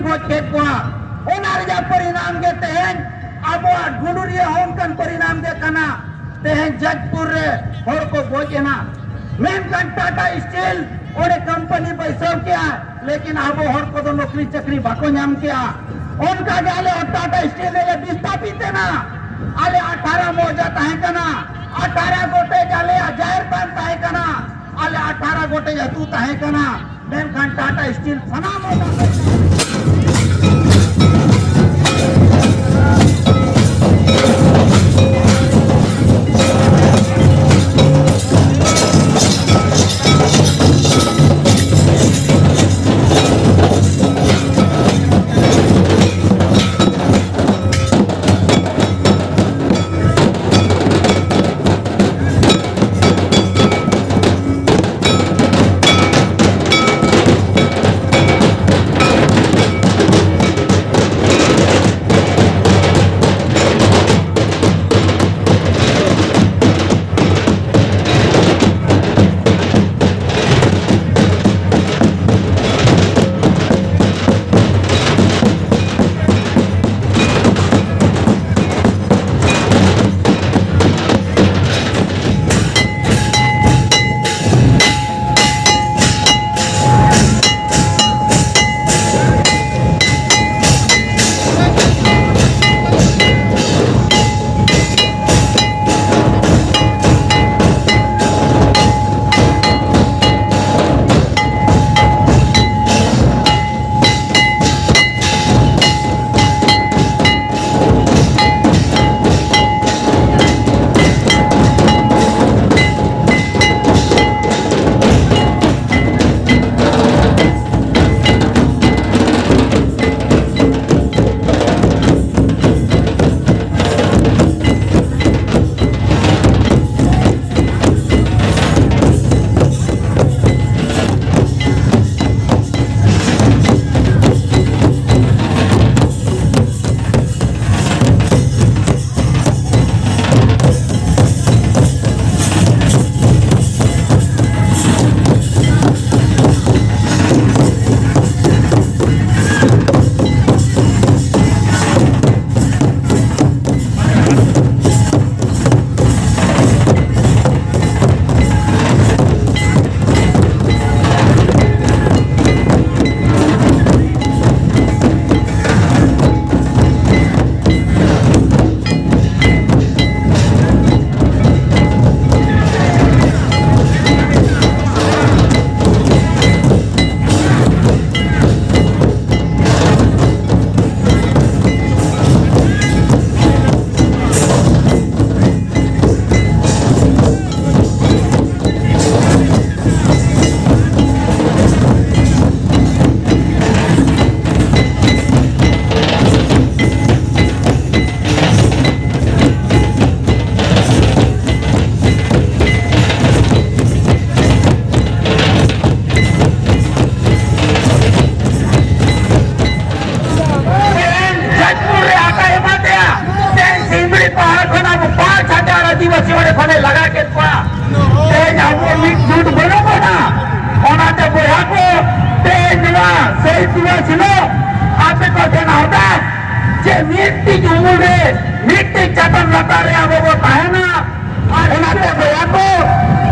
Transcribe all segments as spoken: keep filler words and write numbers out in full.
ᱜᱚᱡ ᱠᱮᱫ ᱠᱚᱣᱟ᱾ ᱚᱱᱟ ᱨᱮᱭᱟᱜ ᱯᱚᱨᱤᱱᱟᱢ ᱜᱮ ᱛᱮᱦᱮᱧ ᱟᱵᱚᱣᱟᱜ ᱜᱩᱰᱩᱨᱤᱭᱟᱹ ᱦᱚᱸ ᱚᱱᱠᱟᱱ ᱯᱚᱨᱤᱱᱟᱢ ᱜᱮ ᱠᱟᱱᱟ᱾ ᱛᱮᱦᱮᱧ ᱡᱟᱡᱽᱯᱩᱨ ᱨᱮ ᱦᱚᱲ ᱠᱚ ᱜᱚᱡ ᱮᱱᱟ, ᱢᱮᱱᱠᱷᱟᱱ ᱴᱟᱴᱟ ᱥᱴᱤᱞ ᱚᱸᱰᱮ ᱠᱳᱢᱯᱟᱱᱤ ᱵᱟᱹᱭᱥᱟᱹᱣ ᱠᱮᱜᱼᱟ, ᱞᱮᱠᱤᱱ ᱟᱵᱚ ᱦᱚᱲ ᱠᱚᱫᱚ ᱱᱚᱠᱨᱤ ᱪᱟᱹᱠᱨᱤ ᱵᱟᱠᱚ ᱧᱟᱢ ᱠᱮᱜᱼᱟ᱾ ᱚᱱᱠᱟ ᱜᱮ ᱟᱞᱮ ᱦᱚᱸ ᱴᱟᱴᱟ ᱥᱴᱤᱞ ᱨᱮᱞᱮ ᱵᱤᱥᱛᱷᱟᱯᱤᱛ ᱮᱱᱟ᱾ ᱟᱞᱮ ᱟᱴᱷᱟᱨᱟ ᱢᱚᱣᱡᱟ ᱛᱟᱦᱮᱸ ᱠᱟᱱᱟ, ᱟᱴᱷᱟᱨᱟ ᱜᱚᱴᱮᱡ ᱟᱞᱮᱭᱟᱜ ᱡᱟᱦᱮᱨ ᱛᱷᱟᱱ ᱛᱟᱦᱮᱸ ᱠᱟᱱᱟ, ᱟᱞᱮ ᱟᱴᱷᱟᱨᱟ ᱜᱚᱴᱮᱡ ᱟᱹᱛᱩ ᱛᱟᱦᱮᱸ ᱠᱟᱱᱟ, ᱢᱮᱱᱠᱷᱟᱱ ᱴᱟᱴᱟ ᱥᱴᱤᱞ ᱥᱟᱱᱟᱢ ᱚᱱᱟ ᱥᱤᱞᱳ ᱟᱯᱮ ᱠᱚ ᱴᱷᱮᱱ ᱟᱨᱫᱟᱥ ᱡᱮ ᱢᱤᱫᱴᱤᱡ ᱩᱢᱩᱞ ᱨᱮ, ᱢᱤᱫᱴᱤᱡ ᱪᱟᱛᱚᱢ ᱞᱟᱛᱟᱨ ᱨᱮ ᱟᱵᱚ ᱵᱚ ᱛᱟᱦᱮᱱᱟ᱾ ᱟᱨ ᱚᱱᱟᱛᱮ ᱵᱚᱭᱦᱟ ᱠᱚ,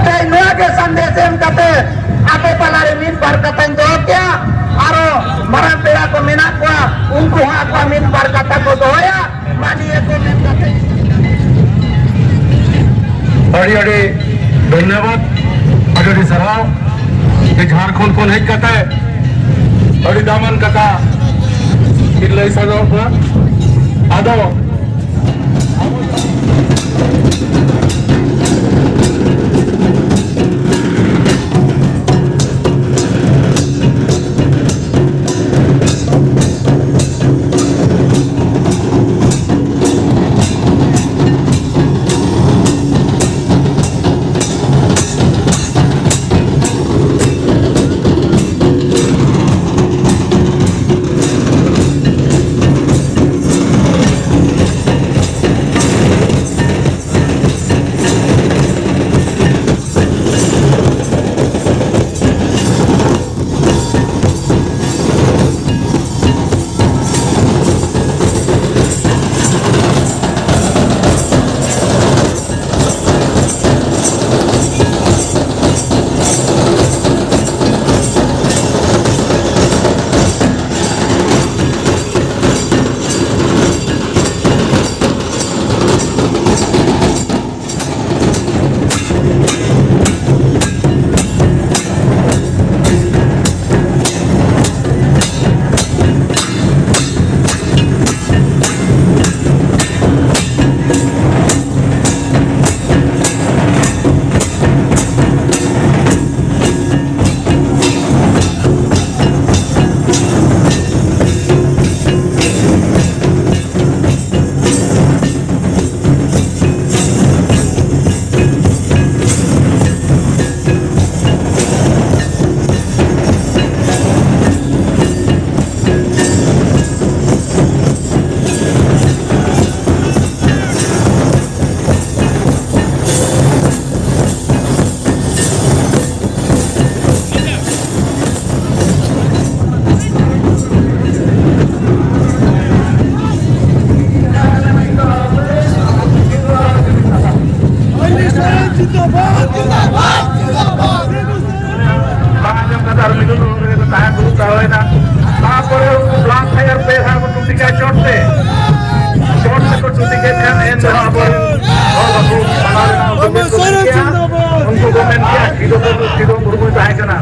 ᱛᱮᱦᱮᱧ ᱱᱚᱣᱟ ᱜᱮ ᱥᱟᱸᱫᱮᱥ ᱮᱢ ᱠᱟᱛᱮ ᱟᱯᱮ ᱛᱟᱞᱟᱨᱮ ᱢᱤᱫ ᱵᱟᱨ ᱠᱟᱛᱷᱟᱧ ᱫᱚᱦᱚ ᱠᱮᱜᱼᱟ᱾ ᱟᱨᱚ ᱢᱟᱨᱟᱝ ᱯᱮᱲᱟ ᱠᱚ ᱢᱮᱱᱟᱜ ᱠᱚᱣᱟ, ᱩᱱᱠᱩ ᱦᱚᱸ ᱟᱠᱚᱣᱟᱜ ᱢᱤᱫ ᱵᱟᱨ ᱠᱟᱛᱷᱟ ᱠᱚ ᱫᱚᱦᱚᱭᱟ᱾ ᱢᱟ ᱱᱤᱭᱟᱹ ᱠᱚ ᱢᱮᱱ ᱠᱟᱛᱮ ᱟᱹᱰᱤ ᱟᱹᱰᱤ ᱫᱷᱚᱱᱭᱚᱵᱟᱫ, ᱟᱹᱰᱤ ᱟᱹᱰᱤ ᱥᱟᱨᱦᱟᱣ᱾ ᱡᱮ ᱡᱷᱟᱲᱠᱷᱚᱸᱰ ᱠᱷᱚᱱ ᱦᱮᱡ ᱠᱟᱛᱮ ᱟᱹᱰᱤ ᱫᱟᱢᱟᱱ ᱠᱟᱛᱷᱟ ᱠᱤᱱ ᱞᱟᱹᱭ ᱥᱚᱫᱚᱨ ᱠᱚᱣᱟ᱾ ᱟᱫᱚ ᱵᱟᱝ ᱟᱸᱡᱚᱢ ᱠᱟᱛᱮ ᱟᱨ ᱢᱤᱫ ᱫᱚ ᱛᱟᱦᱮᱸ ᱫᱩᱲᱩᱵ ᱛᱟᱦᱮᱸᱭᱮᱱᱟ᱾ ᱛᱟᱨᱯᱚᱨᱮ ᱩᱱᱠᱩ ᱵᱞᱟᱥᱴ ᱯᱷᱟᱭᱟᱨ ᱯᱮ ᱫᱷᱟᱣ ᱠᱚ ᱴᱩᱴᱤ ᱠᱮᱫᱟ ᱪᱚᱴ ᱛᱮ᱾ ᱪᱚᱴ ᱛᱮᱠᱚ ᱴᱩᱴᱤ ᱠᱮᱫ ᱠᱷᱟᱱ ᱮᱱ ᱨᱮᱦᱚᱸ ᱟᱵᱚᱨᱮᱱ ᱦᱚᱲ ᱵᱟᱠᱚ ᱯᱟᱲᱟᱣ ᱞᱮᱱᱟ᱾ ᱩᱱᱠᱩ ᱠᱚ ᱢᱮᱱ ᱠᱮᱭᱟ, ᱩᱱᱠᱩ ᱠᱚ ᱢᱮᱱ ᱠᱮᱭᱟ, ᱥᱤᱫᱩ ᱠᱟᱹᱱᱦᱩ, ᱥᱤᱫᱩ ᱢᱩᱨᱢᱩᱭ ᱛᱟᱦᱮᱸ ᱠᱟᱱᱟ᱾